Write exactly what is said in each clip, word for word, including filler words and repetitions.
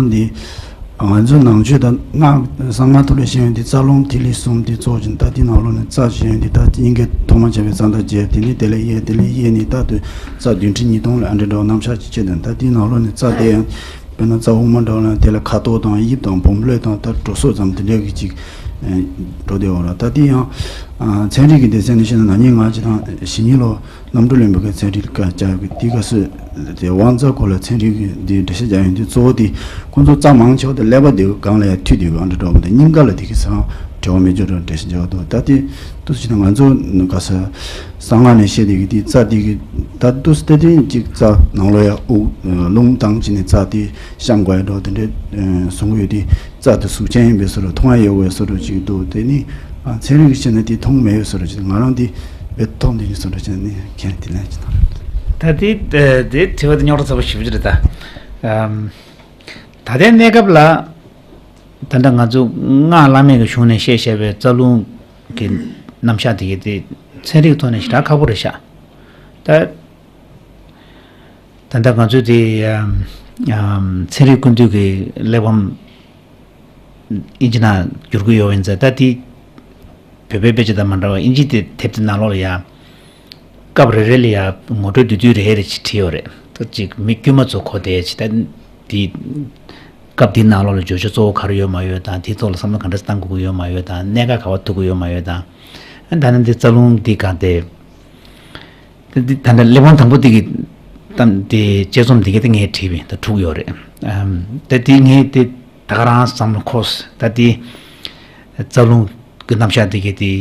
འདི་ང་ཚོའི་ནང་ཆོས་དང་སྔགས་གསང་སྔགས་ཐོག་ལ་བཤད་ཡོན་ཏན་རྩ་རླུང་ཐིག་ལེ་གསུམ་དེ་གཙོ་བྱས་ནས། ད་དེའི་ནང་ལོགས་ནས་རྩ་བཤད་ཡོན་ཏན་ད་དེ་སྙིང་གའི་ཐོག་མ་བྱས་པའི་རྩ་མདའ་བརྒྱད། དེ་ནས་དེ་ལས་གཡས། དེ་ལས་གཡས་ནས་ད་དུ་རྩ་བདུན་ཁྲི་ཉིས་སྟོང་ལ་ཨ་འདྲ་འདྲ་བ་རྣམ་གཞག་ཅིག་བྱས་དང་། ད་དེའི་ནང་ལོགས་ནས་རྩ་དེ་ཡང་དཔེར་ན་རྩ་དབུ་མ་འདྲ་བ་ལ་དེ་ལ་ཁ་དོག་དང་དབྱིབས་དང་བུམ་ལོས་དང་ད་འགྲོ་སོགས་ཙམ་དེ་འདྲ་གི་ཅིག་འགྲོ་བསྡད་ཡོད་རེད། ད་དེ་ཡང་ཚན་རིག་གི་སྡེ་ཚན་ནས་བཤད་ན་ན་ནིང་ང་ཅིག་དང་ཞི་ཉིན་ལོ། རྣམ་གྲོལ་གླིང་པ་གི་ཚན་རིག་བཀའ་རྒྱ་གི་དེ་ག་སུ་དེ་དབང་རྩ་སྐོར་ལ་ཚན་རིག་གི་འདི་འགྲེལ་བཤད་རྒྱག་ཡོན་ཏན་གཙོ་བོ་དེ་ཁོང་ཚོ་རྩ་མང་ཆེ་བ་དེ་ཀླད་པ་དེ་སྒང་ལ་ཡང་མཐུད་དེ་གི་ཨ་འདྲ་འདྲ་བོ་དེ་སྙིང་ག་ལ་དེ་གི་ས་བྲལ་བ་མེད་འཇོག་འདྲ་འགྲེལ་བཤད་རྒྱག་འདུག་ད་དེ་ཏུ་ཞིག་ན་ང་ཚོ་ག་ས་གསང་སྔགས་ནས་བཤད་དེ་གི་དེ་རྩ་དེ་གི་ད་ཏུ་སྟེ་དེ་ཅིག་རྩ་ནང་ལོ་ཡ་དབུགས་རླུང་བཏང་ཅི་ནས་རྩ་དེ་བཤམ་དགོས་ཡ་འདྲ་དེ་འདྲ་གསུང་གི་ཡོད་དེ། རྩ་དེ་གཟུགས་ཅན་ཡིན་པའི་བཟོ་འདྲ་མཐོང་ཡ་ཡོད་པའི་བཟོ་འདྲ་ཅིག་འདུག་དེ་ནི་ཚན་རིག་གི་ཆ་ནས་དེ་མཐོང་མེད་པའི་བཟོ་འདྲ་ཅིག་ང་རང་དེ་བེད་མཐོང་དེ་ནི་བཟོ་འདྲ་ཅིག་ནི་མཁྱེན་དེ་ལན་ཅིག་དང་། ད་དེ་དེ་དྲི་བ་དེ་རྙོག་དྲ་ཚ་པོ་ཞེ་པོ་ཅིག་རེད་ད། ཨམ། ད་ལྟའི་གནས་སྐབས་ལ་ད་ལྟ་ང་ཚོ་སྔགས་བླ་མེད་ཀྱི་གཞུང་ནས་བཤད་བཤད་པའི་རྩ་རླུང་གི་རྣམ་གཞག་དེ་གའི་དེ་ཚན་རིག་ཐོག་ནས་ཞེ་དྲག་ཁག་པོ་རེད་ཤག་ད། ད་ལྟ་ང་ཚོས་དེ་ཚན་རིག་ཀུན་བཏུས་ཀྱི་གླེགས་བམ་ཨིན་ཇི་ནང་བསྒྱུར་གྱི་ཡོད་པ་ཡིན་ཙང་། ད་དེ་བོད་པའི་དཔེ་ཆ་དང་མ་འདྲ་བར་ཨིན་ཇི་དེ་དེབ་དེ་ནང་ལོགས་ལ་ཡ་སྐབས་རེ་རེ་ལ་ཡ་ངོ་སྤྲོད་བསྡུས་བསྡུས་རེ་རེ་ཅིག་བྲིས་ཡོད་རེད། ད་ཅིག་མི་དཀྱུས་མ་ཚོ་གོ་བདེ་ཅིག་ད་དེ་སྐབས་དེའི་ནང་ལོགས་ལ་བརྗོད་བྱ་གཙོ་བོ་ག་རེ་ཡོད་མ་ཡོད་དང་། དེའི་ཐོག་ལ་བསམ་བློ་ག་འདྲ་བཏང་དགོས་ཀྱི་ཡོད་མ་ཡོད་དང་། གནད་འགག་ག་པར་ཐུག་གི་ཡོད་མ་ཡོད་དང་། ད་ནི་འདི་རྩ་རླུང་འདི་གང་དེ། དེ་འདི་ད་ལྟ་གླེགས་བམ་དང་པོ་འདི་གི་གཏམ་དེ་དཔྱད་རྩོམ་འདི་གི་དེ་ངས་བྲིས་པས་ད་དྲུག་ཡོད་རེད། ཨམ། ད་དེ་ངས་དེ་ད་ག་རང་བསམ་བློ་འཁོར། ད་དེ་རྩ་རླུང་གི་རྣམ་གཞག་འདི་གི་དེ་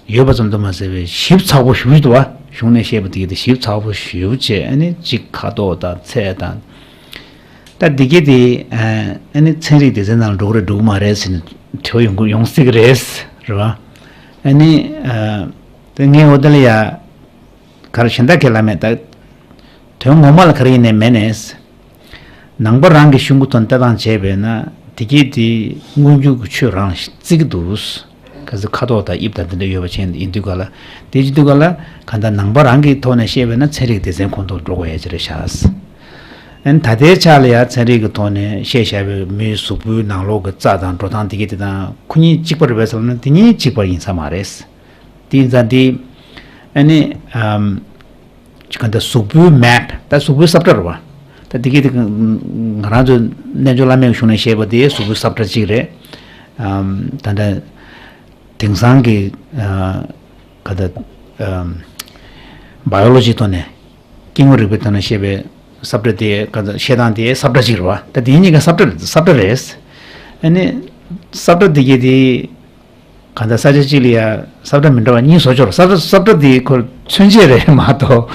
ཡོད་པ་ཙམ་དུ་མ་ཟད་པའི་ཞིབ་ཚགས་པོ་ཞེ་པོ་ཅིག་འདུག་བ། གཞུང་ནས་བཤད་པ་འདི་གི་དེ་ཞིབ་ཚགས་པོ་ཞེ་པོ་བྱས། ཨ་ནི་གཅིག་ཁ་དོག་དང་ཚད་དང་། ད་འདི་གི་དེ་ཨ་ནི་ཚན་རིག་སྡེ་ཚན་ནང་ལ་འགྲོ་གི་རེད་འགྲོ་གི་མ་རེད་ཟེར་ནས་དྲི་བ་ཡོང་གི་ཡོང་སྲིད་ཀྱི་རེད། རེད་བ། ཨ་ནི་ཨ་དེ་ངས་འོ་དེ་ལ་ཡ། ག་རེ་གཞན་དག་གི་ལ་མེད་ད། དོན་ངོ་མ་ལ་ག་རེ་ཡིན་ནའི་མེད་ནས། ནང་པ་རང་གི་ཤུགས་ཀུན་ཐོག་ནས་ལྟ་སྟངས་བྱས་པས་ན་དེ་གྱིས་དེ་མངོན་གྱུར་གྱི་ཆོས་རང་བརྩི་གི་འདུག་ག་ཚོད་ཁ་དོག་དང་དབྱིབས་དང་དེ་འདྲ་ཡོད་པ་ཅན་ཡིན་དུས་ག་ལ། དེ་བྱེད་དུས་ག་ལ་ག་འདྲ་ནང་པ་རང་གི་ཐོག་ནས་བཤད་པས་ན་ཚན་རིག་སྡེ་ཚན་ཁོང་ཐོག་འགྲོ་དགོས་ཡ་ཅིག་རེད་ཤག་ཨན་ད་ལྟའི་ཆ་ལ་ཡ་ཚན་རིག་གི་ཐོག་ནས་བཤད་བཞག་པའི་མིའི་གཟུགས་པོའི་ནང་ལོགས་ཀྱི་རྩ་དང་འགྲོ་སྟངས་དེ་གྱིས་དེ་དང་ཁོ་གཉིས་གཅིག་པ་རེད་པས་ཟེར་ན་དེ་གཉིས་གཅིག་པ་ཡིན་ས་མ་རེད། དེ་ཡིན་ཙང་དེ་ཨ་ནི་ཨམ། ག་འདྲ་གཟུགས་པོའི་མེད་ད་གཟུགས་པོའི་སྲབ་ཁྲ་རེད་བ། ད་དེ་གི་དེ་ང་རང་ཚོ་རྣལ་འབྱོར་བླ་མའི་གཞུང་ནས་བཤད་པ་དེ་གཟུགས་པོའི་སྲབ་ཁྲ་གཅིག་རེད། ཨམ། ད་ལྟ་དེང་སང་གི་ཨ་ག་འདྲ་ཨམ། བ་ཡོ་ལོ་ཇི་ཐོག་ནས་སྐྱེ་དངོས་རིག་པའི་ཐོག་ནས་བཤད་པའི་སྲབ་ཁྲ་དེ་ག་འདྲ་བཤད་སྟངས་དེ་སྲབ་ཁྲ་གཅིག་རེད་བ། ད་དེ་གཉིས་ཀ་སྲབ་ཁྲ་སྲབ་ཁྲ་རེད། ཨ་ནི་སྲབ་ཁྲ་དེ་གི་དེ། གང་ལྟར་ས་ཆ་གཅིག་ལ་ཡ་སྲབ་ཁྲ་མི་འདྲ་བ་གཉིས་བཟོ་ཆོག་སྲབ་ཁྲ་སྲབ་ཁྲ་དེ་ཁོ་མཚོན་བྱེད་རེད་མ་གཏོགས་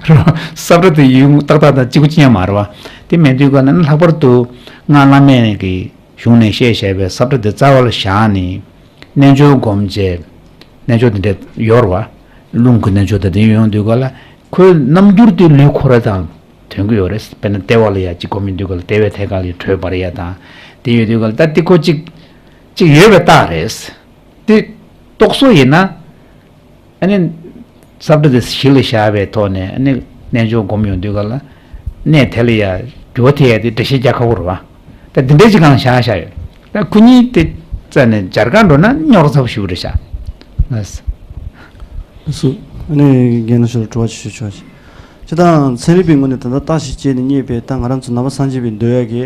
རོ། སྲབ་ཁྲ་དེ་ཡུལ་ཏག་ཏག་དང་གཅིག་པ་གཅིག་རྐྱང་མ་རེད་བ། དེ་མེད་དུས་ག་ན་ལྷག་པར་དུ་སྔགས་བླ་མེད་ཀྱི་གཞུང་ནས་བཤད་བཞག་པའི་སྲབ་ཁྲ་དེ་རྩ་བ་ལ་བཞག་ནས་རྣལ་འབྱོར་སྒོམ་བྱས། རྣལ་འབྱོར་དེ་འདྲ་ཡོད་རེད་བ། རླུང་གི་རྣལ་འབྱོར་དང་དེ་ཡོང་དུས་ག་ལ་ཁོའི་རྣམ་འགྱུར་དེ་ལུས་ཁོ་ར་དང་། ཐོན་གྱི་ཡོད་རེད། དཔེར་ན་ལྟེ་བ་ལ་ཡ་གཅིག་སྒོམ་ཡོང་དུས་ག་ལ་ལྟེ་བའི་ཐད་ཀ་ལ་དྲོད་འབར་ཡ་དང་། དེ་ཡོད་དུས་ག་ལ་ད་དེ་ཁོ་གཅིག་གཅིག་ཡོད་པའི་རྟགས་རེད། དེ་རྟོགས་སོ་ཡིན་ན། ཨ་ནི། སྲབ་ཁྲ་དེ་གཞི་ལ་བཞག་པའི་ཐོག་ནས་ཨ་ནི་རྣལ་འབྱོར་སྒོམ་ཡོང་དུས་ག་ལ། གནས་དེ་ལ་ཡ་འགྱུར་བ་ཐེབས་ཡ་དེ་འགྲེལ་བཤད་རྒྱག་ཁག་པོ་རེད་བ། ད་དེ་འདྲའི་གཅིག་གང་བཞག་བཞག་ཡོད། ད་ཁོ་གཉིས་དེ་རྩ་ནས་སྦྱར་ག་འགྲོ་ན་རྙོག་དྲ་ཚ་པོ་ཞེ་པོ་རེད་ཤག་ལགས་སོ། ཨ་ནི་རྒན་ལགས་ཞུ་ལ་དྲི་བ་ཅིག་ཞུ་ཆོག་ཅིག་སྤྱིར་བཏང་ཚན་རིག་པའི་ངོས་ནས་ད་ལྟ་བརྟག་ཞིབ་བྱས་ནས་རྙེད་པའི་ད་ང་རང་ཚོ་ནང་པ་སངས་རྒྱས་པའི་འདོད་ཡག་གི་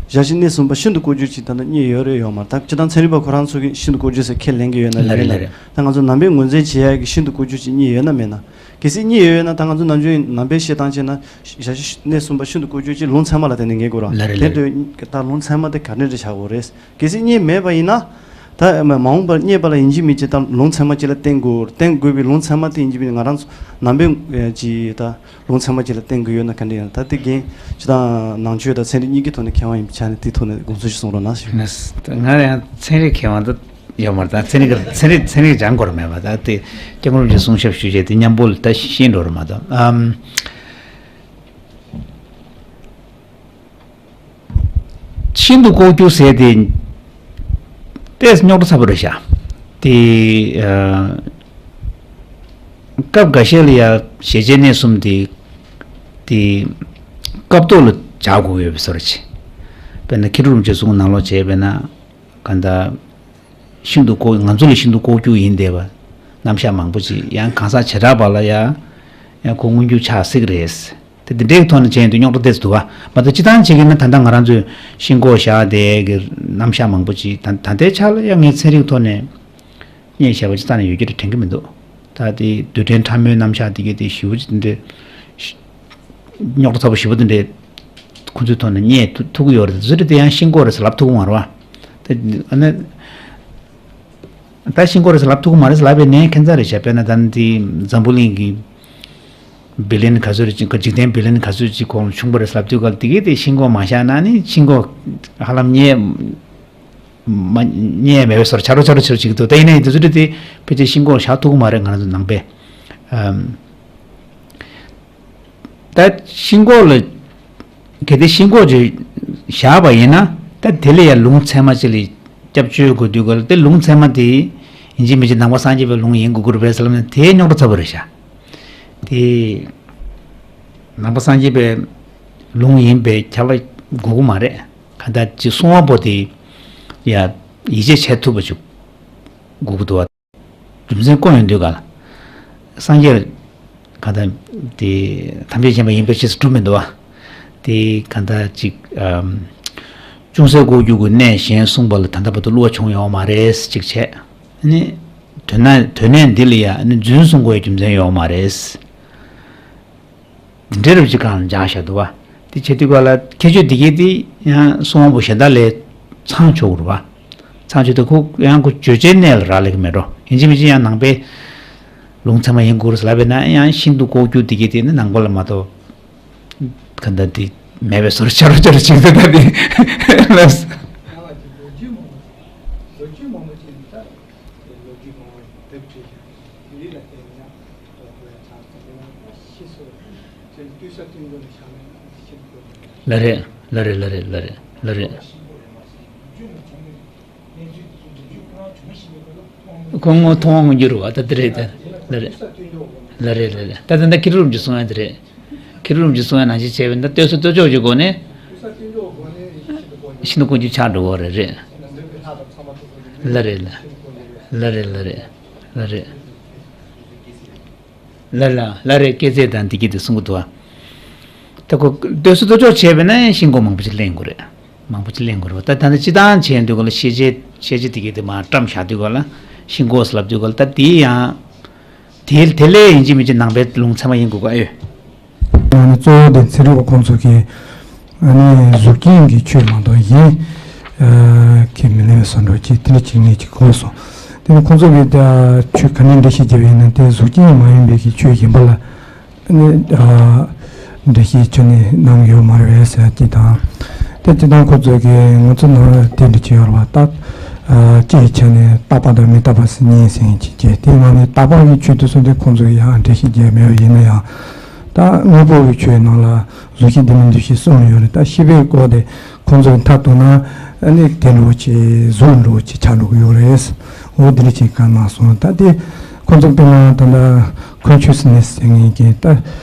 ཞལ་བཞི་གནས་གསུམ་པ་ཤིན་ཏུ་བཀོད་སྒྲུབ་ཅིག་ད་ལྟ་རྙེད་ཡོད་རེད་ཡོད་མ་རེད། ད་སྤྱིར་བཏང་ཚན་རིག་པ་ཁོ་རང་ཚོ་གིས་ཤིན་ཏུ་བཀོད་སྒྲུབ་ཟེར་ཁས་ལེན་གྱི་ཡོད་ན་ལ་རེད་ལ་རེད་ལ་རེད། ད་ང་ཚོ་ནང་པའི་ངོས་འཛིན་བྱེད་ཡག་གི་ཤིན་ཏུ་བཀོད་སྒྲུབ་ཅིག་རྙེད་ཡོད་ན་མེད་ན། གལ་སྲིད་རྙེད་ཡོད་ན་ད་ང་ཚོ་ནམ་རྒྱུན་ནང་པའི་བཤད་སྟངས་བྱས་ན་ཞལ་བཞི་གནས་གསུམ་པ་ཤིན་ཏུ་བཀོད་སྒྲུབ་ཅིག་ལུང་ཚད་མ་ལ་བརྟེན་ནས་ངེས་དགོས་ར། ལ་རེད་ལ་དེ་རེད། འདོད་ད་ལུང་ཚད་མ་དེ་ག་འདྲ་འདྲ་བྱ་དགོས་རེད། གལ་སྲིད་རྙེད་མེད་པ་ཡིན་ན། ད་མ་འོངས་པར་རྙེད་པ་ལ་ཡིན་གཅིག་མིན་གཅིག་ད་ལུང་ཚད་མ་གཅིག་ལ་བརྟེན་དགོས། བརྟེན་དགོས་པའི་ལུང་ཚད་མ་དེ་ཡིན་གཅིག་མིན་གཅིག་ང་རང་ཚོ་ནང་པའི་ཨེ་ཅིག་ད་ལུང་ཚད་མ་གཅིག་ལ་བརྟེན་དགོས་ཡོད་ན་ག་འདྲ་ཡིན་ན། ད་དེ་རྒན་སྤྱིར་བཏང་ནང་ཆོས་དང་ཚན་རིག་གཉིས་ཀའི་ཐོག་ནས་མཁས་དབང་ཡིན་པའི་ཆ་ནས་དེའི་ཐོག་ནས་དགོངས་ཚུལ་ཞིག་གསུང་རོགས་གནང་ཞུ། ང་ཡང་ཚན་རིག་མཁས་དབང་ད་ཡོད་མ་རེད། ད་ཚན་རིག་གི་ཚན་རིག་ཚན་རིག་སྦྱང་དགོས་ར་མེད་པ། ད་དེ་སྐྱབས་མགོན་རིན་པོ་ཆེ་གསུང་ཞབས་ཞུ་བྱས་དེ་མཉམ་པོ་ལ་ད་ཤེས་འགྲོ་ར་མ་གཏོགས། ཨམ། ཤིན་ཏུ་ལྐོག་གྱུར་ཟེར་དེ། ཏོག་ཙམ་རྙོག་དྲ་ཚ་པོ་རེད་ཤག་དེ། ཨ། སྐབས་འགའ་ཤས་ལ་ཡ་ཞལ་བཞི་གནས་གསུམ་དེ། དེ། སྐབས་ཐོག་ལ་སྦྱར་དགོས་ཡོད་པའི་བཟོ་འདྲ་ཅིག་དཔེར་ན་མཁས་གྲུབ་རིན་པོ་ཆེ་གསུང་གི་ནང་ལོགས་བྱས་པས་ན། གང་ལྟར། ཤིན་ཏུ་ལྐོག་ང་ཚོ་ལ་ཤིན་ཏུ་ལྐོག་གྱུར་ཡིན་བསྡད་པ། རྣམ་གཞག་མང་པོ་ཅིག་ཡང་གང་ཟག་བྱེ་བྲག་པ་ལ་ཡང་། ཡང་ཁོ་མངོན་གྱུར་ཆགས་སྲིད་ཀྱི་རེད། དེ་དེ་འདྲའི་ཐོག་ནས་བྱས་ཡོང་དུས་རྙོག་དྲ་དེ་ཚོ་འདུག་བ། མ་གཏོགས་སྤྱི་བཏང་བྱེད་ཀྱི་ན་ད་ལྟ་ང་རང་ཚོས་ཤིན་ལྐོག་བཞག་བསྡད་ཀྱི་རྣམ་གཞག་མང་པོ་ཅིག་ད་ད་ལྟའི་ཆ་ལ་ཡང་ངས་ཚན་རིག་ཐོག་ནས་རྙེད་བཞག་པ་སྤྱི་བཏང་ནས་ཡོད་རྒྱུ་རེད་དྲན་གྱི་མི་འདུག་ད་དེ་རྡུལ་ཕྲན་ཕྲ་མོའི་རྣམ་གཞག་དེ་གའི་དེ་ཞེ་པོ་ཅིག་དེ་འདྲའི་རྙོག་དྲ་ཚ་པོ་ཞེ་པོ་དེ་འདྲའི་ཁོང་ཚོའི་ཐོག་ནས་རྙེད་ཐུབ་ཐུབ་ཀྱི་ཡོད་རེད། དེ་ཚོ་རེད་དེ་ཡང་ཤིན་ལྐོག་རེད་ཟེར་ལབ་ཐུབ་ཀྱི་མ་རེད་བ། དེ་ཨ་ནི། ད་ཤིན་ལྐོག་རེད་ཟེར་ལབ་ཐུབ་ཀྱི་མ་རེད་ཟེར་ལབ་པའི་ནའི་ཁྱད་མཚར་རེད་ཤག་དཔེར་ན་ད་ནི་དེ་འཛམ་བུ་གླིང་གི་བི་ལི་ཡན་ག་ཚོད་རེད་ཅིག་འཇིག་རྟེན་བི་ལི་ཡན་ག་ཚོད་ཅིག་གོང་ཆུང་པ་རེད་ཟེར་ལབ་དུས་ག་ལ་དེ་གའི་དེ་ཤིན་ལྐོག་མ་བཞག་ན་ནི་ཤིན་ལྐོག་ཧ་ལམ་རྙེད་མ་རྙེད་མེད་པའི་བཟོ་འདྲ་ཆགས་འགྲོ་ཆགས་འགྲོ་ཆགས་འགྲོ་བྱེད་ཀྱི་འདུག་ད་ཡིན་ནའི་དེ་ཚོ་རེད་དེ་ཕལ་ཆེར་ཤིན་ལྐོག་བཞག་ཐུབ་ཀྱི་མ་རེད། ང་རང་ཚོ་ནང་པས། ཨམ། ད་ཤིན་ལྐོག་ལ། གལ་ཏེ་ཤིན་ལྐོག་ཅིག་བཞག་པ་ཡིན་ན། ད་དེ་ལ་ཡང་ལུང་ཚད་མ་ཅིག་ལ་སྐྱབས་བཅོལ་དགོས་དུས་ག་ལ་དེ་ལུང་ཚད་མ་དེ་ཡིན་གཅིག་མིན་གཅིག་ནང་པ་སངས་རྒྱས་པའི་ལུང་ཡིན་དགོས་ཀྱི་རེད་པས་ཟེར་ལབ་ན་དེ་རྙོག་དྲ་ཚ་པོ་རེད་ཤག་དེ་ནང་པ་སངས་རྒྱས་པའི་ལུང་ཡིན་པའི་ཁྱབ་པ་དགོས་ཀྱི་མ་རེད། གང་ལྟར་ཅིག་གསུང་བ་པོ་དེ་ཡ་ཡིད་ཆེས་བྱེད་ཐུབ་པ་ཅིག་དགོས་ཀྱི་འདུག་བ། རྒྱུ་མཚན་བཀོད་ཡོང་དུས་ག་ལ། སངས་རྒྱས་གང་ལྟར་དེ་ཐམས་ཅད་མཁྱེན་པ་ཡིན་པའི་ཕྱིར་སྒྲུབ་མི་འདུག་བ། དེ་གང་ལྟར་ཅིག་ཨམ། ཅུང་ཟད་ལྐོག་གྱུར་གྱི་གནས་གཞན་གསུངས་པ་ལ་ད་ལྟ་བར་དུ་བསླུ་བ་བྱུང་ཡོད་མ་རེད་ཅིག་བྱས། ཨ་ནི། དོན་ན་དོན་གནད་འདི་ལ་ཡ་ཨ་ནི་རྫུན་གསུང་དགོས་ཡ་རྒྱུ་མཚན་ཡོད་མ་རེད། འདི་འདྲའི་རབ་ཅིག་གང་ལ་འཇགས་བཞག་འདུག་བ། དེ་བྱེད་དུས་ག་ལ་ཁྱད་ཆོས་འདི་གས་དེ་ཡང་གསུང་བ་པོ་གཞན་དག་ལས་ཚང་ཆོག་གི་རེད་བ། ཚང་ཆོག་དེ་ཁོ་ཡང་ཁོ་བརྗོད་བྱའི་གནས་ལ་རག་ལས་ཀྱི་མེད་འགྲོ། ཡིན་གཅིག་མིན་གཅིག་ཡང་ནང་པའི་ལུང་ཚད་མ་ཡིན་དགོས་རེད་ལབ་པས་ན་ཡང་ཤིན་ཏུ་ལྐོག་གྱུར་འདི་གས་དེ་ནི་ནང་པ་ལ་མ་གཏོགས་ག་འདྲ་འདི་མེད་པའི་བཟོ་འདྲ་ཆགས་འགྲོ་ཆགས་འགྲོ་ཅིག་འདུག་ད་དེ་ལ། ལོ་རྒྱུས་མང་པོ་ཅིག་ཡིན་ད། ལོ་རྒྱུས་མང་པོ་ཅིག་ཡིན་ད། ལོ་རྒྱུས་མང་པོ་ཞིག་དེབ་བྲིས་ཤིང་དེ་རིགས་ལ་བརྟེན་ནས་ཡང་ཐོག་ཐོག་ཡང་ཆགས་སོང་། དེ་ནས་ཤི་སོང་། དེ་ནས་ལྟོས་ས་སྟོན་འགྲོ་ནས་བཞག་ནས་ཤི་འགྲོ་ནས། ལ་རེད་ལ་རེད་ལ་རེད་ལ་རེད་ལ་རེད། ཤིན་ཏུ་ལྐོག་མ་བྱུང་ནས་གནས་ཚུལ་དེ་ཚོ་ལོ་རྒྱུས་ཁོ་རང་བྱུང་ཤེས་མེད་པ་ལ་ཁོང་ངོ་མཐོང་བ་མངོན་གྱུར་བ་ད་དེ་རེད་ད། ལ་རེད་ལ་རེད་ལ་རེད། ད་ད་ད་ཁྱེད་རང་རུམ་གྱི་གསུང་ཡ་དེ་རེད། ཁྱེད་རང་རུམ་གྱི་གསུང་ཡ་ནང་བཞིན་བྱས་པས་ད་ལྟོས་ས་ལྟོས་ཕྱོགས་ཀྱི་སྒོ་ནས། ཤིན་ཏུ་ལྐོག་གྱུར་ཆགས་འགྲོ་གི་རེད་རེད། ལ་རེད་ལ། ལ་རེད་ལ་རེད་ལ་རེད། ལ་ལ་ལ་རེད་སྐྱེས་ཚེ་དང་འདི་གི་དེ་གསུང་གི་འདུག་ཨ། ད་ཁོ་ལྟོས་ས་ལྟོས་ཕྱོགས་བྱས་པས་ན་ཤིན་ལྐོག་མང་པོ་ཅིག་གླེང་དགོས་རེད། མང་པོ་ཅིག་གླེང་དགོས་རེད་བ། ད་ད་ནི་སྤྱི་བཏང་བྱས་འདུག་ག་ལ་ཤེས་བྱའི་ཤེས་བྱ་འདི་གི་དེ་མར་བཀྲམ་བཞག་དུས་ག་ལ་ཤིན་ལྐོག་ཟེར་ལབ་དུས་ག་ལ་ད་དེ་ཡང་། དེ་དེ་ལས་ཡིན་གཅིག་མིན་གཅིག་ནང་པའི་ལུང་ཚད་མ་ཡིན་དགོས་ཀ་ཨེ། ཨ་ནི་གཙོ་བོ་དེ་ཚན་རིག་པ་ཁོང་ཚོ་གིས་ཨ་ནི་གཟུགས་ཅན་གྱི་ཆོས་མ་གཏོགས་གཞན་གྱིས་མི་གནང་བའི་བཟོ་འདྲ་ཅིག་དེ་འདྲ་ཅིག་ངས་ཅིག་གོ་སོང་། དེ་ནི་ཁོང་ཚོ་གིས་ད་ཆོས་ག་ནས་འགྲེལ་བཤད་བརྒྱབ་ཡིན་ན་དེ་གཟུགས་ཅན་མ་ཡིན་པའི་གི་ཆོས་གཞན་པ་ལ་ཨ་ནི་འགྲེལ་བཤད་ཆོས་ནས་གནང་ཡོད་མ་རེད་ཟེར་གྱི་དང་། དེ་སྤྱི་བཏང་ཁོང་ཚོ་གིས་ང་ཚོ་ནང་ལ་དེ་འདྲ་ཅིག་ཡོད་རེད་བ། ད་སྤྱིའི་ཆ་ནས་རྟག་པ་དང་མི་རྟག་པ་ཟེར་གཉིས་ཟེར་གྱི་ཅིག་དེ་ནང་ནས་རྟག་པ་གི་ཆོས་དེ་ཚོ་དེ་ཁོང་ཚོ་གིས་ཡང་འགྲེལ་བཤད་བརྒྱབ་མེད་པ་ཡིན་ན་ཡང་། ད་དངོས་པོ་གི་ཆོས་ནང་ལ་གཟུགས་ཤེས་འདི་མིན་འདི་ཤེས་གསུངས་ཡོད་རེད། ད་ཤེས་པའི་སྐོར་དེ་ཁོང་ཚོས་མཐར་གཏུགས་ན་ཨ་ནི་དེ་འདྲ་བོ་ཅིག་གཟུགས་འདྲ་བོ་ཅིག་ཆགས་འགྲོ་གི་ཡོད་རེད། འོ་དེ་འདྲ་ཅིག་བཀའ་གནང་སོང་། ད་དེ་ཁོང་ཚོ་དཔེར་ན་ད་ལྟ་ཁོན་ཆུས་ནས་ཟེར་མཁན་གྱི་ད་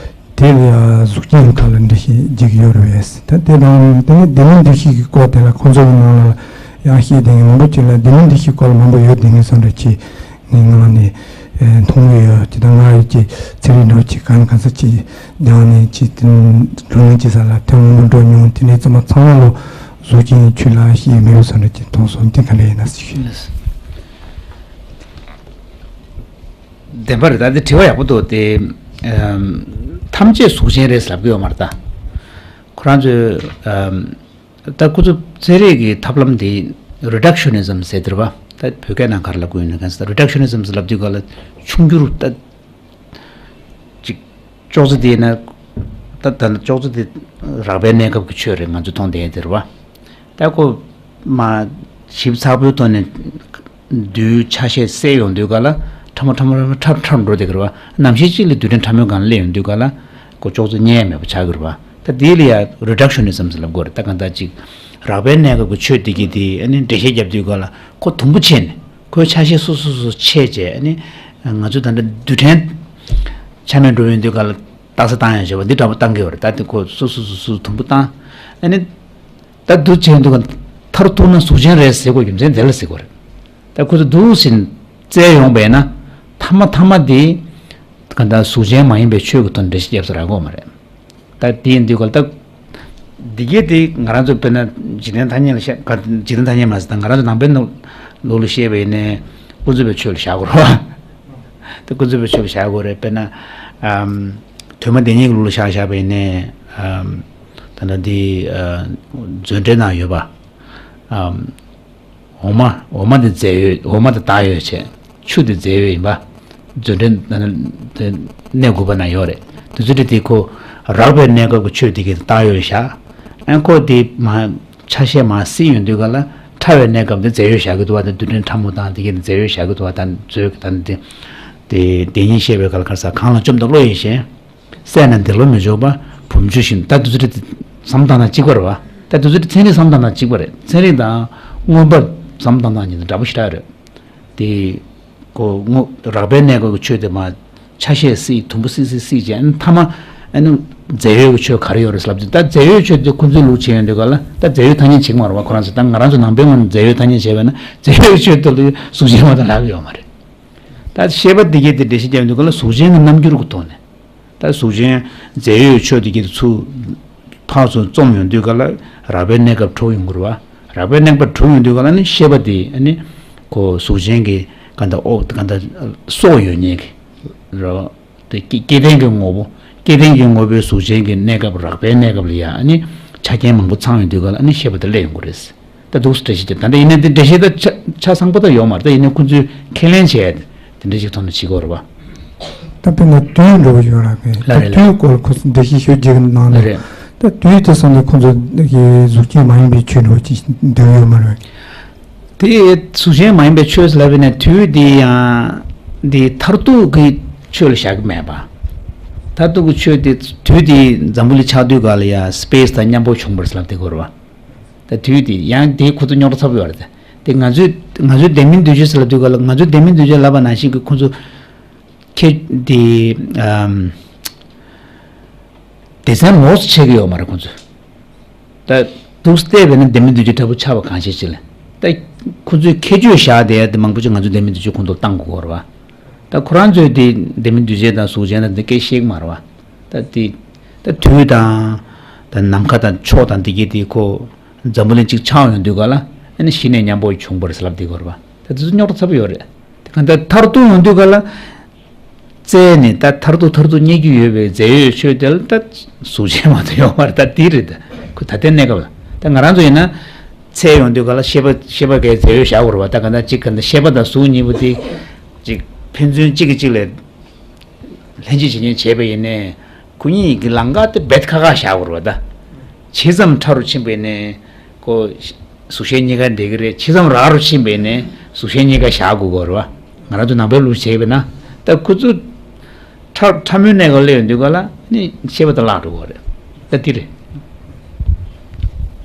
དེ་ལ་ཡང་གཟུགས་ཅན་ཁག་ལ་འགྲེལ་བཤད་རྒྱག་གི་ཡོད་རེད། ད་དེ་དང་དེ་ནི་འདི་མིན་འདི་ཤེས་ཀྱི་སྐོར་དེ་ལ་ཁོང་ཚོ་གི་ནང་ལ་ཡང་བཤད་བསྡད་མཁན་མང་པོ་ཅིག་ལ་འདི་མིན་འདི་ཤེས་སྐོར་ལ་མང་པོ་ཡོད་བསྡད་མཁན་བཟོ་འདྲ་ཅིག་ངའི་ངག་ནས་མཐོང་གི་ཡོད། དེ་དང་ང་ཡི་ཅིག་ཚན་རིག་འདྲ་བོ་ཅིག་གང་གང་ས་ཅིག་སྦྱངས་ནས་ཅིག་དེ་བགྲོ་གླེང་བྱེད་ས་ལ་ཐེངས་མང་པོ་འགྲོ་མྱོང་། དེ་འདྲའི་ཚང་མ་ཚང་མ་ལོ་གཟུགས་ཅན་ཆོས་ལ་ཤེས་མེད་བཟོ་འདྲ་ཅིག་མཐོང་སོང་། དེ་ག་འདྲ་ཡིན་ན་ཟེར་ཞུ། བདེན་པ་རེད། ད་འདི་དྲི་བ་ཡག་པོ་འདུག་སྟེ། ཐམས་ཅད་གཟུགས་ཅན་རེད་ལབ་ཀྱི་ཡོད་མ་རེད་ད། ཁོ་རང་ཚོས་ད་ཁོ་ཚོ་ཚན་རིག་གི་ཐབས་ལམ་དེ་རི་ཌག་ཤ་ནི་ཛམ་ཟེར་དེ་རེད་བ། ད་བོད་སྐད་ནང་ག་རེ་ལབ་དགོས་ཡོད་ན་གང་ཟེར། རི་ཌག་ཤ་ནི་ཛམ་ཟེར་ལབ་དུས་ག་ལ་ཆུང་འགྱུར་ད་ཅིག་ཅོག་ཙེ་དེ་ཡིན་ན་ད་ད་ཅོག་ཙེ་དེ་རགས་པའི་གནས་སྐབས་ཀྱི་ཆོས་རེད། ང་ཚོ་མཐོང་བསྡད་དེ་རེད་བ། ད་ཁོ་མ་ཞིབ་ཚགས་པོའི་ཐོག་ནས་རྡུལ་ཆ་ཤས་གསལ་ཡོང་དུས་ག་ལ་ཕྲ་མོ་ཕྲ་མོ་ཕྲ་མོ་ཕྲ་མོ་འགྲོ་བསྡད་ཀྱི་རེད་བ། ནམ་ཞིག་ཅིག་ལ་རྡུལ་ཕྲན་ཕྲ་མོའི་སྒང་ལ་སླེབས་ཡོང་དུས་ག་ལ་ཁོ་ཅོག་ཙེ་རྙེད་མེད་པ་ཆགས་ཀྱི་རེད་བ། ད་དེ་ལ་ཡ་རི་ཌག་ཤ་ནི་ཛམ་ཟེར་ལབ་དགོས་རེད། ད་གང་ལྟར་ཅིག་རགས་པའི་གནས་སྐབས་ཀྱི་ཆོས་དེ་གི་དེ་ཨ་ནི་འགྲེལ་བཤད་བརྒྱབ་དུས་ག་ལ་ཁོ་དུམ་བུ་ཕྱེ་ནས་ཁོའི་ཆ་ཤས་སོ་སོ་སོ་སོ་ཕྱེ་བྱས་ཨ་ནི་ང་ཚོ་ད་ལྟ་རྡུལ་ཕྲན་ཆ་མེད་འགྲོ་ཡོང་དུས་ག་ལ་རྟགས་གསལ་བཏང་ཡ་བྱས་པ་འདི་འདྲ་པོ་བཏང་གི་ཡོད་རེད། ད་དེ་ཁོ་སོ་སོ་སོ་སོ་དུམ་བུ་བཏང་ཨ་ནི། ད་འདུག་བྱས་འདུག་ག་མཐར་ཐུག་ན་གཟུགས་ཅན་རེད་ཟེར་དགོས་རྒྱུ་མཚན་དེ་ལ་ཟེར་དགོས་རེད། ད་ཁོ་ཚོ་འདུག་ཟིན་བཙལ་ཡོང་བས་ན་ཐ་མ་ཐ་མ་དེ་ག་ད་གཟུགས་ཅན་མ་ཡིན་པའི་ཆོས་ཀྱི་ཐོག་ནས་འགྲེལ་བཤད་རྒྱབ་ས་རག་གི་ཡོད་མ་རེད། ད་དེ་ཡིན་དུས་ག་ལ་ད་འདི་གས་དེ་ང་རང་ཚོ་དཔེར་ན་འཇིག་རྟེན་ཐ་སྙད་ལ་བཤད་ག་འཇིག་རྟེན་ཐ་སྙད་མ་ཟད་ད་ང་རང་ཚོ་ནང་པའི་ནང་ལོགས་ལ་བཤད་པ་ཡིན་ནའི་ཀུན་རྫོབ་པའི་ཆོས་ལ་བཞག་དགོས་རེད་བ། ད་ཀུན་རྫོབ་པའི་ཆོས་ལ་བཞག་དགོས་རེད། དཔེར་ན་ཨམ་དོན་སྨྲ་སྡེ་གཉིས་ཀྱི་ལུགས་ལ་བཞག་བཞག་པ་ཡིན་ནའི་ཨམ་ད་ལྟ་འདི་ཨ་མཛོད་འགྲེལ་ནང་ཡོད་པ། ཨམ། འོ་མ། འོ་མ་དེ་རྫས་ཡོད། འོ་མ་དེ་བདག་ཡོད་བྱས། ཆུ་དེ་རྫས་ཡོད་ཡིན་པ། མཛོད་འགྲེལ་ན་དེ་གནས་དགུ་པ་ན་ཡོད་རེད། དེ་ཚོ་དེ་དེ་ཁོ་རགས་པའི་གནས་སྐབས་ཀྱི་ཆོས་དེ་གས་བདག་ཡོད་བཞག་ཨན་ཁོ་དེ་མ་ཆ་ཤས་མ་སྲིད་ཡོང་དུས་ག་ལ་ཕྲ་བའི་གནས་སྐབས་དེ་རྫས་ཡོད་བཞག་གི་འདུག་བ། དེ་རྡུལ་ཕྲན་ཕྲ་མོ་དང་དེ་གས་དེ་རྫས་ཡོད་བཞག་གི་འདུག་བ། ད་མཛོད་ཀྱི་ད་དེ་དེ་དེ་ཉིད་བཤད་པའི་ག་ལ་ག་ས་གང་ལ་བཅོམ་དང་བློ་ཡིས་ཞེན། སད་ན་འདི་བློ་མི་འཇོག་པ། བུམ་ཆུ་བཞིན། ད་དུ་ཚོད་བསམ་སྟངས་དང་གཅིག་པ་རེད་བ། ད་དུ་ཚོད་ཚན་རིག་བསམ་སྟངས་དང་གཅིག་པ་རེད། ཚན་རིག་དང་མངོན་པ་བསམ་སྟངས་དང་གཉིས་འདྲ་པོ་ཞེ་དྲག་རེད། དེ་ཀོ་ངོ་རགས་པའི་གནས་སྐབས་ཀྱི་ཆོས་དེ་མ་ཆ་ཤས་སྲིད་དུམ་བུ་སྲིད་སྲིད་སྲིད་བྱས་ཨ་ནི་མཐའ་མ་ཨ་ནི་རྫས་ཡོད་ཀྱི་ཆོས་ག་རེ་ཡོད་རེད་ལབ་དུས། ད་རྫས་ཡོད་ཆོས་དེ་ཁོ་ཚོའི་ལུགས་བྱས་ཡོང་དུས་ག་ལ་ད་རྫས་ཡོད་ཐ་སྙད་བྱེད་ཀྱི་མ་རེད་བ། ཁོ་རང་ཚོ་ད་ང་རང་ཚོ་ནང་པའི་ངོས་ནས་རྫས་ཡོད་ཐ་སྙད་བྱས་པ་ན་རྫས་ཡོད་ཆོས་དེ་ལ་གཟུགས་ཅན་མ་གཏོགས་ལབ་ཡོད་མ་རེད། ད་ཤེས་པ་འདི་གས་དེ་འགྲེལ་བཤད་རྒྱབ་དུས་ག་ལ་གཟུགས་ཅན་གྱི་རྣམ་འགྱུར་གྱི་ཐོག་ནས། ད་གཟུགས་ཅན་རྫས་ཡོད་ཆོས་དེ་གས་དེ་ཚུར་ཕར་ཚུར་རྩོམ་ཡོང་དུས་ག་ལ་རགས་པའི་གནས་སྐབས་གྲུབ་ཡོང་གི་རེད་བ། རགས་པའི་གནས་སྐབས་གྲུབ་ཡོང་དུས་ག་ལ་ནི་ཤེས་པ་དེ་ཨ་ནི་ཁོ་གཟུགས་ཅན་གྱི་ག་འདྲ་ཨོ་ག་འདྲ་སྲོག་ཡོད་མཁན་གྱི་རེད་བ། དེ་སྐྱེ་སྐྱེ་ལྡན་གྱི་ངོ་བོ། སྐྱེ་ལྡན་གྱི་ངོ་བོའི་གཟུགས་ཅན་གྱི་གནས་སྐབས་རགས་པའི་གནས་སྐབས་ལ་ཡ་ཨ་ནི་ཆ་རྐྱེན་མང་པོ་ཚང་ཡོང་དུས་ག་ལ་ཨ་ནི་ཤེས་པ་དེ་སླེབས་ཡོང་གི་རེད། ད་འདུག་སེ་འགྲེལ་བཤད་བྱེད། ད་ལྟ་ཡིན་ན་དེ་འགྲེལ་བཤད་ད་ཆ་ཆ་ཚང་པོ་ད་ཡོད་མ་རེད། ད་ཡིན་ན་ཁོང་ཚོས་ཁས་ལེན་བྱས་དེ་འདྲ་ཞིག་ཐོག་ནས་བྱེད་དགོས་རེད་བ། ད་དཔེར་ན་དུས་འགྲོ་བ་ཡོད་ར་གི། ལ་ད་རེད་ལ། དུས་སྐོར་ཁོ་ཚོ་འགྲེལ་བཤད་ཞུ་རྒྱུ་གི་ནང་ལ་ལ་རེད། ད་དུས་དེ་སོང་ནས་ཁོང་ཚོ་གི་གཟུགས་ཅན་མ་ཡིན་པའི་ཆོས་འགྲོ་ཅིག་འདུག་ཡོད་མ་རེད། དེ་གཟུགས་ཅན་མ་ཡིན་པའི་ཆོས་ལབ་པ་ཡིན་ན་དུས་དེ་ཡང་དེ་མཐར་ཐུག་གི་ཆོས་ལ་བཞག་གི་མེད་པ། མཐར་ཐུག་གི་ཆོས་དེ་དུས་དེ་འཛམ་བུ་གླིང་ཆགས་དུས་ག་ལ་ཡ་སི་པེ་སི་དང་མཉམ་པོ་བྱུང་བ་རེད་ལབ་དེ་གོ་རེད་བ། ད་དུས་དེ་ཡང་དེའི་ཁོ་ཚོ་རྙོག་དྲ་ཚ་པོ་ཡོད་རེད། དེ་ང་ཚོས་ང་ཚོའི་ལྡན་མིན་འདུས་བྱས་ཟེར་ལབ་དུས་ག་ལ་ང་ཚོའི་ལྡན་མིན་འདུས་བྱས་ལབ་པ་ནང་བཞིན་གྱི་ཁོ་ཚོ་ཁྱེད་དེ་ཨམ་སྡེ་ཚན་ལོགས་སུ་ཕྱེ་གི་ཡོད་མ་རེད་ཁོ་ཚོས། ད་འདུག་སེ་བལྟས་པས་ན་ལྡན་མིན་འདུས་བྱས་འདྲ་པོ་ཆགས་པ་གང་ཤེས་ཅི་ལ། ད་ཁོ་ཚོས་ཁྱད་ཆོས་བཞག་བསྡད་ཡ་དེ་མང་པོ་ཅིག་ང་ཚོའི་ལྡན་མིན་འདུས་བྱས་ཁོང་ཚོར་བཏང་དགོས་རེད་བ། ད་ཁོ་རང་ཚོས་དེ་ལྡན་མིན་འདུས་བྱས་དང་གཟུགས་ཅན་དང་དེ་སྐད་བཤད་ཀྱི་མ་རེད་བ། ད་དེ་ད་དུས་དང་ད་ནམ་མཁའ་དང་ཕྱོགས་དང་དེ་གྱད་དེ་ཁོ་འཛམ་བུ་གླིང་གཅིག་ཆགས་ཡོང་དུས་ག་ལ་ཨ་ནི་གཞི་ནས་མཉམ་པོ་བྱུང་བ་རེད་ཟེར་ལབ་དེ་གོ་རེད་བ། ད་དེ་ཚོ་རྙོག་དྲ་ཚ་པོ་ཡོད་རེད། དེ་ག་ད་མཐར་ཐུག་ཡོང་དུས་ག་ལ་བཙལ་ནས་ད་མཐར་ཐུག་མཐར་ཐུག་རྙེད་རྒྱུ་ཡོད་པའི་རྫས་ཡོད་ཆོས་དེ་ལ་ད་གཟུགས་ཅན་མ་གཏོགས་ཡོད་མ་རེད། ད་དེ་རེད། ད་ཁོ་ད་ལྟའི་གནས་སྐབས་ལ་ད་ང་རང་ཚོ་ཡིན་ན། འཚོལ་ཡོང་དུས་ག་ལ་ཤེས་པ་ཤེས་པ་གའི་རྫས་ཡོད་བཞག་དགོས་རེད་བ། ད་ག་ད་གཅིག་ག་ད་ཤེས་པ་དང་གཟུགས་གཉིས་པོ་དེ་གཅིག་ཕན་ཚུན་གཅིག་གིས་གཅིག་ལ་ལྷན་སྐྱེས་བྱེད་མཁན་བྱས་པ་ཡིན་ནའི་ཁོ་གཉིས་ཀྱི་ལམ་ཁ་དེ་རྦད་ཁ་ཁ་བཞག་དགོས་རེད་བ། ད་ཇི་ཙམ་ཕྲ་རུ་ཕྱིན་པ་ཡིན་ནའི་ཁོ་གཟུགས་ཅན་གཉིས་ཀ་འགྲིག་གི་རེད། ཇི་ཙམ་རགས་རུ་ཕྱིན་པ་ཡིན་ནའི་གཟུགས་ཅན་གཉིས་ཀ་བཞག་དགོས་ཀྱི་རེད་བ། ང་རང་ཚོ་ནང་པའི་ལུགས་བྱས་པ་ན་ད་ཁོ་ཚོ། ཕྲ་ཕྲ་མོའི་གནས་སྐབས་སླེབས་ཡོང་དུས་ག་ལ་ནི་ཤེས་པ་དང་བརླག་འགྲོ་གི་རེད། ད་དེ་རེད།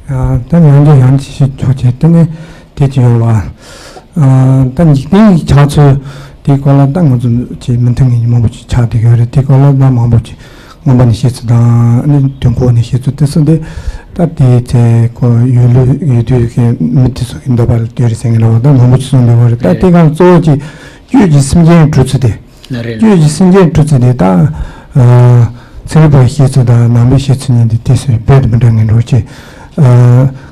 ཡང་ད་ཉམས་འགྱུར་ཡང་ཅི་ཞིག་ཆོག་བྱས་དེ་ནས་དེ་ཅི་ཡོང་བ། ད་འཇིག་རྟེན་གྱི་ཆགས་ཚུལ་དེའི་སྐོར་ལ་ད་ང་ཚོ་ཅིག་མི་མཐུན་ངེས་མང་པོ་ཅིག་ཆགས་བསྡད་ཡོད་རེད། དེའི་སྐོར་ལ་ད་མང་པོ་ཅིག་མངོན་པ་ནས་བཤད་ཚུལ་དང་ནི་དུས་འཁོར་ནས་བཤད་ཚུལ་དེ་ཚོ་འདི་ད་དེའི་ཚེ་ཁོ་ཡུལ་ལུགས་ཡུལ་དུས་ཀྱི་མི་དེ་ཚོ་གི་འདོད་པ་ལ་ལྟོས་རེད་ཟེར་མཁན་འདྲ་བོ་ད་མང་པོ་ཅིག་གསུངས་བསྡད་ཡོད་རེད། ད་དེ་གང་གཙོ་བོ་ཅིག་བཅུད་ཀྱི་སེམས་ཅན་གྲུབ་ཚུལ་དེ། ལ་རེད། བཅུད་ཀྱི་སེམས་ཅན་གྲུབ་ཚུལ་དེ་དག་ཚན་རིག་པའི་བཤད་ཚུལ་དང་ནང་པའི་བཤད་ཚུལ་གཉིས་དེ་དེ་སུ་རྦད་དེ་མི་འདྲ་ངེས་འགྲོ་ཆེ།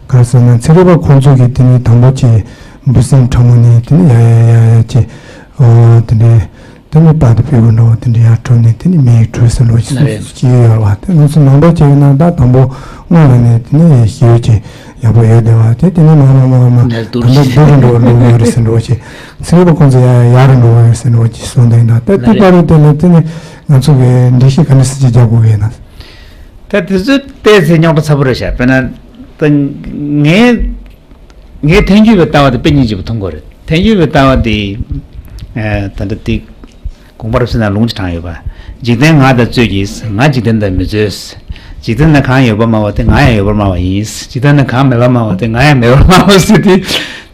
ག་རེ་ཟེར་ན་ཚན་རིག་པ་ཁོང་ཚོ་གིས་དེ་ནི་དང་པོ་ཆེ་འབུ་སྲིན་ཕྲ་མོ་ནས་དེ་ནི་ཡ་ཡ་ཡ་ཡ་ཆེ། དེ་འདྲའི་དེ་ནི་པ་དེ་ཕེ་གོ་འདྲ་བོ་དེ་འདྲའི་ཡར་གྲུབ་ནས་དེ་ནི་མི་ཡི་གྲུབ་ཟེར་འགྲོ་ཆེ་ལ་རེད། སུ་ཅི་ཡོད་ཡོད་བ། དེ་ང་ཚོ་ནང་པ་ཆེ་ཡོད་ན་ད་དང་པོ་སྔོན་ལ་ནས་དེ་ནི་ཞི་བའི་ཆེ། ཡག་པོ་ཡོད་བསྡད་པ་དེ་དེ་ནས་མ་མ་མ་མ་ནལ་ད་འདུག་ལྟ་འདུག་རུ་འགྲོ་འགྲོ་ཡོད་རེད་ཟེར་འགྲོ་བ་ཞིག་ཚན་རིག་པ་ཁོང་ཚོ་ཡ་ཡག་རུ་འགྲོ་ཡོད་རེད་ཟེར་འགྲོ་བ་ཞིག་གསུངས་བསྡད་ཡིན། ད་ལྟ་དེ་ལྟ་རུ་དེ་ལ་དེ་ནས་ང་ཚོ་གི་འགྲེལ་བཤད་ག་འདྲ་སེ་ཅིག་རྒྱག་དགོས་ཀྱི་ཡིན་ན། ད་དེ་ཚོ་བལྟས་ཚེ་རྙོག་དྲ་ཚ་པོ་རེད་ཤག་དཔེར་ན་ད་ངའི་ངའི་ཐལ་འགྱུར་བའི་ལྟ་བ་དེ་དཔེ་སྙིང་རྗེ་པོ་མཐོང་གི་རེད། ཐལ་འགྱུར་བའི་ལྟ་བ་དེ་ད་ལྟ་དེ། དགོངས་པ་རབ་གསལ་ན་ལུང་ཅིག་དྲངས་ཡོད་པ། འཇིག་རྟེན་ང་དང་རྩོད་ཀྱིས། ང་འཇིག་རྟེན་དང་མི་རྩོད། འཇིག་རྟེན་ན་གང་ཡོད་པར་སྨྲ་བ་དེ་ང་ཡང་ཡོད་པར་སྨྲ་བ་ཡིན། འཇིག་རྟེན་ན་གང་མེད་པར་སྨྲ་བ་དེ་ང་ཡང་མེད་པར་སྨྲ་བ་ཟེར་དེ།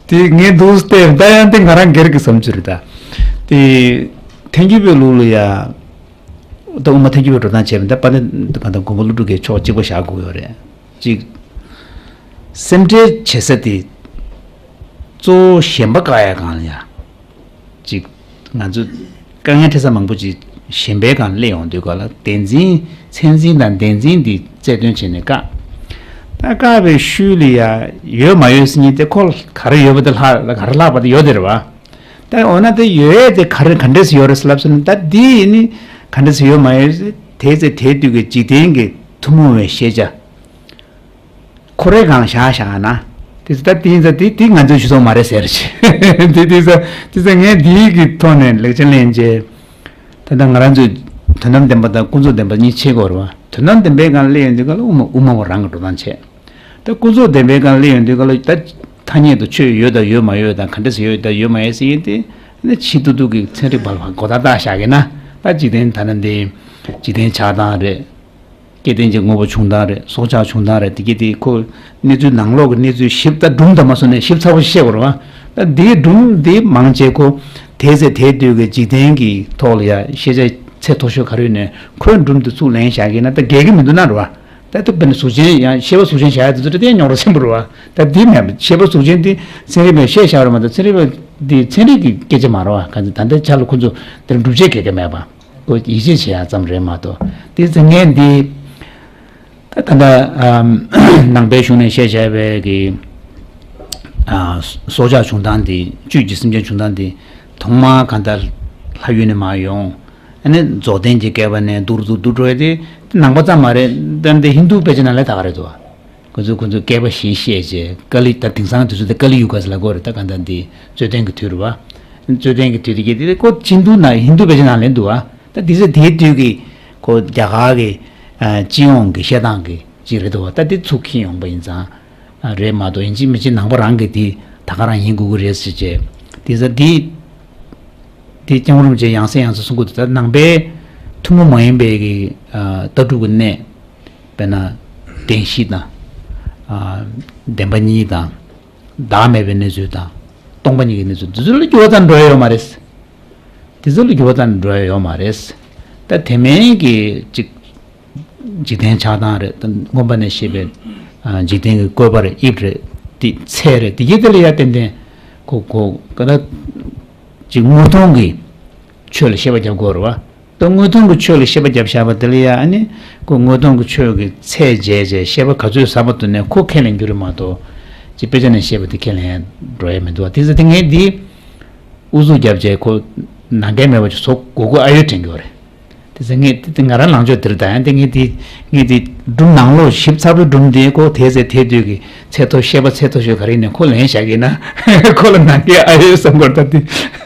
དེ་ངས་འདུག་སྟེ་ད་ཡང་དེ་ང་རང་སྒེར་གྱི་བསམ་ཚུལ་རེད་ད། དེ་ཐལ་འགྱུར་བའི་ལུགས་ལ་ཡ། ད་དབུ་མ་ཐལ་འགྱུར་བའི་འགྲོ་སྟངས་བྱས་པ་འདི་དཔལ་ལྡན་གང་དང་མགོན་པོ་ཀླུ་སྒྲུབ་ཀྱི་ཕྱོགས་གཅིག་པ་བཞག་དགོས་ཡོད་རེད། གཅིག་སེམས་ཁྲལ་བྱེད་ས་དེ་གཙོ་བོ་ཞེན་པ་བཀག་ཡ་སྒང་ལ་ཡ། ཅིག་ང་ཚོ་དཀའ་ངལ་འཕྲད་ས་མང་པོ་ཅིག་ཞེན་པའི་སྒང་སླེབས་ཡོང་དུས་ག་ལ་བདེན་འཛིན་མཚན་འཛིན་དང་བདེན་འཛིན་འདི་རྩལ་འདོན་བྱས་ནས་བཀག་ད་བཀག་པའི་ཤུལ་ལ་ཡ་ཡོད་མ་ཡོད་ཟེར་མཁན་དེ་ཁོ་ག་རེ་ཡོད་པ་དེ་ལྷག་ག་རེ་ལྷག་པ་དེ་ཡོད་དེ་རེད་བ། ད་འོ་ན་དེ་ཡོད་ཡས་དེ་ག་རེ་ག་འདྲས་སེ་ཡོད་རེད་ཟེར་ལབ་སོང་ན། ད་འདི་ཡིན་ནི་ག་འདྲས་སེ་ཡོད་མ་ཡོད་ཟེར། དེ་ཚེ་དེ་དུས་ཀྱི་འཇིག་རྟེན་གྱི་ཐུན་མོང་བའི་ཤེས་བྱ་ཁོ་རའི་སྒང་བཞག་བཞག་ན། དེ་ཚེ་ད་དེ་ཡིན་ཙང་དེ་དེ་ང་ཚོའི་ཞུ་ཐོག་མ་རེད་ཟེར་ཅི། དེ་དེ་ཚེ་དེ་ཚེ་ངས་འདིའི་གི་ཐོག་ནས་ལེགས་ཆ་ལེན་རྗེས། ད་ལྟ་ང་རང་ཚོས་དོན་དམ་བདེན་པ་དང་ཀུན་རྫོབ་བདེན་པ་གཉིས་ཕྱེ་དགོས་རེད་བ། དོན་དམ་བདེན་པའི་སྒང་སླེབས་ཡོང་དུས་ག་ལ་དབུ་མ་དབུ་མ་པ་རང་གི་འགྲོ་སྟངས་བྱས། ད་ཀུན་རྫོབ་བདེན་པའི་སྒང་སླེབས་ཡོང་དུས་ག་ལ་ད་ཐ་སྙད་དུ་ཆོས་ཡོད་དང་ཡོད་མ་ཡོད་དང་ག་འདྲ་ཟེར་ཡོད་དང་ཡོད་མ་ཡོད་ཟེར་མཁན་དེ་ནི་ཕྱི་ཐུར་ཐུར་གྱི་ཚན་རིག་པ་ལ་མགོ་བཏགས་བཏགས་བཞག་གི་ན། ད་འཇིག་རྟེན་ད་ནི་འདི་འཇིག་རྟེན་ཆགས་སྟངས་རེད། སྐྱེ་ལྡན་གྱི་དངོས་པོ་བྱུང་སྟངས་རེད། སྲོག་ཆགས་བྱུང་སྟངས་རེད། དེ་གྱད་དེ་ཁོ་གནས་ཚུལ་ནང་ལོགས་ཀྱི་གནས་ཚུལ་ཞིབ་ད་སྒྲུང་དང་མ་སོང་ནས་ཞིབ་ཚགས་པོ་ཞིག་བཤད་དགོས་རེད་བ། ད་འདིའི་སྒྲུང་འདི་མང་ཆེ་ཁོ་དེ་ཚེ་དེ་དུས་ཀྱི་འཇིག་རྟེན་གྱི་ཐོག་ལ་ཡ་ཤེས་བྱ་ཚད་མཐོ་ཤོས་ག་རེ་ཡོད་ནས་ཁོའི་སྒྲུང་འདི་ཚུར་ལེན་བཞག་གི་ན་ད་འགལ་གྱི་མི་འདུག་ན་རེད་བ། ད་ཐུབ་པའི་གཟུགས་ཅན་ཡང་ཤེས་པ་གཟུགས་ཅན་བྱ་ཡ་དེ་ཚོ་ད་ལྟའི་རྙོག་དྲ་ཆེན་པོ་རེད་བ། ད་འདི་མེད་པ་ཤེས་པ་གཟུགས་ཅན་འདི་ཚན་རིག་པས་བཤད་བཞག་རེད་མ་གཏོགས་ཚན་རིག་པ་འདི་ཚན་རིག་གི་སྐད་ཆ་མ་རེད་བ། ག་ཚོད་ད་ལྟའི་ཆ་ལ་ཁོ་ཚོ་དེར་སྒྲུབ་བྱེད་ག་གེ་མེད་པ། ཁོ་ཡིད་ཆེས་བྱེད་ཡ་ཙམ་རེད་མ་གཏོགས། དེ་ཚེ་ངས་འདི་ད་ད་ལྟ་ཨམ་ནང་པའི་གཞུང་ནས་བཤད་བྱ་བའི་གི་ཨ་སྲོག་ཆགས་བྱུང་སྟངས་འདི་བཅུད་ཀྱི་སེམས་ཅན་བྱུང་སྟངས་འདི་ཐོག་མར་གང་ལྟར་ལྷ་ཡུལ་ནས་མར་ཡོང་། ཨ་ནི་རྫོགས་ལྡན་གྱི་བསྐལ་པ་ནས་འདུག་འདུག་འདུག་འགྲོ་ཡ་དེ་ནང་པ་ཙམ་མ་རེད། ད་འདི་ཧིན་རྡུ་དཔེ་ཆ་ནང་ལ་ད་ག་རེད་འདུག་ཁོ་ཚོས་ཁོ་ཚོས་བསྐལ་པ་བཞི་བཤད་རྗེས་ཀ་ལི་ད་དེང་སང་དུས་ཚོད་དེ་ཀ་ལི་ཡུ་ག་ཟེར་ལབ་ཀྱི་ཡོད་རེད། ད་གང་ལྟར་འདི་རྩོད་ལྡན་གྱི་དུས་རེད་བ། རྩོད་ལྡན་གྱི་དུས་དེ་གྱད་དེ་ཁོ་ཧིན་རྡུ་ན་ཧིན་རྡུ་དཔེ་ཆ་ནང་ལ་འདུག་བ། ད་དེ་ཚེ་དེའི་དུས་ཀྱི་ཁོ་རྒྱ་གར་གྱི་ཨ་སྤྱི་ཡོངས་ཀྱི་བཤད་སྟངས་ཀྱི་ཅིག་རེད་འདུག་བ། ད་དེ་ཚུར་འཁྱེར་ཡོང་པ་ཡིན་ཙང་ཨ་རེད་མ་གཏོགས་ཡིན་གཅིག་མིན་གཅིག་ནང་པ་རང་གི་དེ་ད་ག་རང་ཡིན་དགོས་ཀྱི་རེད་ཟེར་བྱས། དེ་ཚེ་དེ་དེ་སྐྱབས་མགོན་རིན་པོ་ཆེ་ཡང་སེ་ཡང་སེ་གསུང་གི་འདུག་ད་ནང་པའི་ཐུན་མོང་མ་ཡིན་པའི་གི་ཨ་ལྟ་གྲུབ་ཀྱི་གནས། དཔེར་ན་བདེན་བཞི་དང་། ཨ་བདེན་པ་གཉིས་དང་། བདག་མེད་པའི་གནས་ཚུལ་དང་། སྟོང་པ་ཉིད་ཀྱི་གནས་ཚུལ་འདི་ཚོ་ལ་འགྱུར་བ་ཙམ་འགྲོ་ཡ་ཡོད་མ་རེད། འདི་ཚོ་ལ་འགྱུར་བ་ཙམ་འགྲོ་ཡ་ཡོད་མ་རེད། ད་དེ་མིན་གྱི་ཅིག་འཇིག་རྟེན་ཆགས་སྟངས་རེད། ད་མངོན་པ་ནས་བཤད་པའི་ཨ་འཇིག་རྟེན་གྱི་བཀོད་པ་རེད། དབྱིབས་རེད། འདི་ཚད་རེད། འདི་གྱད་དེ་ལ་ཡ་ཏན་ཏན་ཁོ་ཁོ་ག་ད་ཅིག་དངོས་མཐོང་གི་ཆོས་ལ་ཤེས་པ་རྒྱབ་དགོས་རེད་བ། ད་དངོས་མཐོང་གི་ཆོས་ལ་ཤེས་པ་རྒྱབ་བཞག་པ་དེ་ལ་ཡ་ཨ་ནི་ཁོ་དངོས་མཐོང་གི་ཆོས་ཀྱི་ཚད་འཇལ་བྱས་ཤེས་པ་ག་ཚོད་ཟབ་པ་འདུག་ནས་ཁོ་ཁས་ལེན་རྒྱུ་རེད་མ་གཏོགས། ཅིག་དཔེ་ཆ་ནས་བཤད་པ་དེ་ཁས་ལེན་འགྲོ་ཡ་མི་འདུག་བ། དེ་ཚེ་དེ་ངས་འདི་ཨུ་ཚུགས་རྒྱབ་བྱས་ཁོ་ནང་འགལ་མེད་པ་ཅིག་བཟོ་དགོས་དགོས་ཨ་ཡོད་དྲན་གྱི་ཡོད་རེད། དེ་ཚེ་ངས་དེ་དེ་ང་རང་ལངས་ཕྱོགས་དེ་རེད། ད་ཡང་དེ་ངས་དེ་ངས་དེ་སྒྲུང་ནང་ལོགས་ཞིབ་ཚགས་པོའི་སྒྲུང་དེ་ཁོ་དེ་ཚེ་དེ་དུས་ཀྱི་ཚད་མཐོ་ཤེས་པ་ཚད་མཐོ་ཤོས་ག་རེ་ཡིན་ནས་ཁོ་ལེན་བཞག་གི་ན་ཁོ་ལ་ནང་འགལ་ཨ་ཡོད་བསམ་གྱི་ཡོད། ད་དེ་